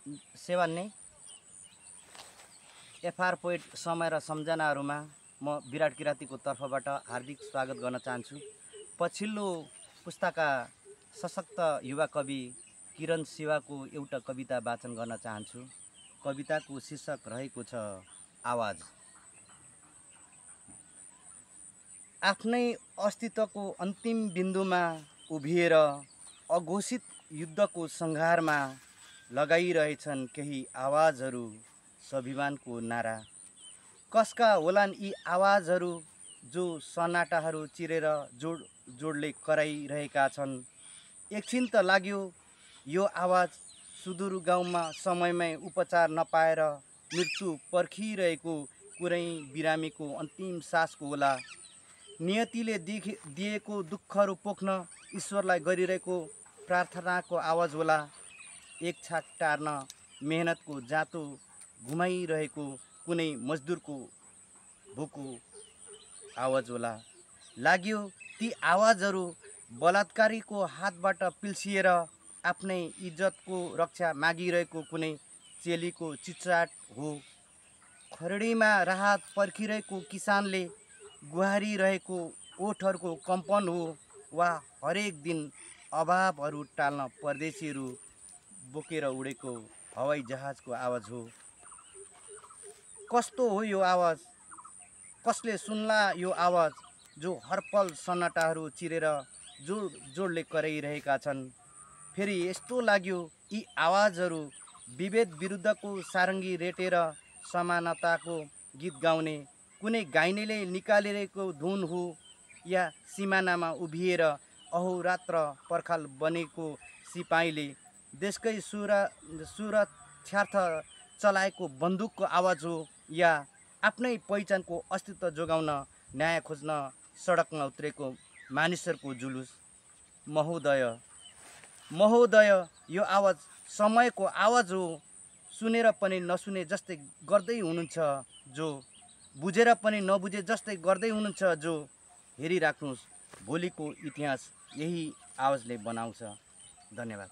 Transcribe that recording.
सेवा नै FR poet समय र सम्झनाहरूमा म विराट किरातीको तर्फबाट हार्दिक स्वागत गर्न चाहन्छु। पछिल्लो पुस्ताका सशक्त युवा कवि किरण शिवाको एउटा कविता वाचन गर्न चाहन्छु। कविताको शीर्षक रहेको छ आवाज। आफ्नै अस्तित्वको अन्तिम बिन्दुमा उभिएर अघोषित युद्धको सङ्घारमा लगाइरहेछन् केही आवाजहरू स्वाभिमानको नारा। कसका होलान् यी आवाजहरू जो सन्नाटाहरू चिरेर जोडले कराइरहेका छन्। एकछिन त लाग्यो यो आवाज सुदूर गाउँमा समयमै उपचार नपाएर मृत्यु पर्खिरहेको कुनै बिरामीको अन्तिम सासको होला। नियतिले दिएको दुःखहरू पोख्न ईश्वरलाई गरिरहेको प्रार्थनाको आवाज होला। एक छाक टार्न मेहनतको जाँतो घुमाइरहेको कुनै मजदुरको भोको आवाज होला। लाग्यो ती आवाजहरू बलात्कारीको हातबाट पिल्सिएर आफ्नै इज्जतको रक्षा मागिरहेको कुनै चेलीको चिच्चाट हो। खरेडीमा राहत पर्खिरहेको किसानले गुहारिरहेको ओठहरूको कम्पन हो। वा हरेक दिन अभावहरू टाल्न परदेशीहरू बोकेर उडेको हवाई जहाजको आवाज हो। कस्तो हो यो आवाज? कसले सुन्ला यो आवाज जो हरपल सन्नाटाहरू चिरेर जोडले कराइरहेका छन्। फेरि यस्तो लाग्यो यी आवाजहरू विभेद विरुद्धको सारङ्गी रेटेर समानताको गीत गाउने कुनै गाइनेले निकालिरहेको धुन हो। या सिमानामा उभिएर अहोरात्र पर्खाल बनेको सिपाहीले देशकै सुरक्षार्थ चलाएको बन्दुकको आवाज हो। या आफ्नै पहिचानको अस्तित्व जोगाउन न्याय खोज्न सडकमा उत्रेको मानिसहरूको जुलुस। महोदय यो आवाज समयको आवाज हो। सुनेर पनि नसुने जस्तै गर्दै हुनुहुन्छ जो, बुझेर पनि नबुझे जस्तै गर्दै हुनुहुन्छ जो। हेरिराख्नुहोस् भोलिको इतिहास यही आवाजले बनाउँछ। धन्यवाद।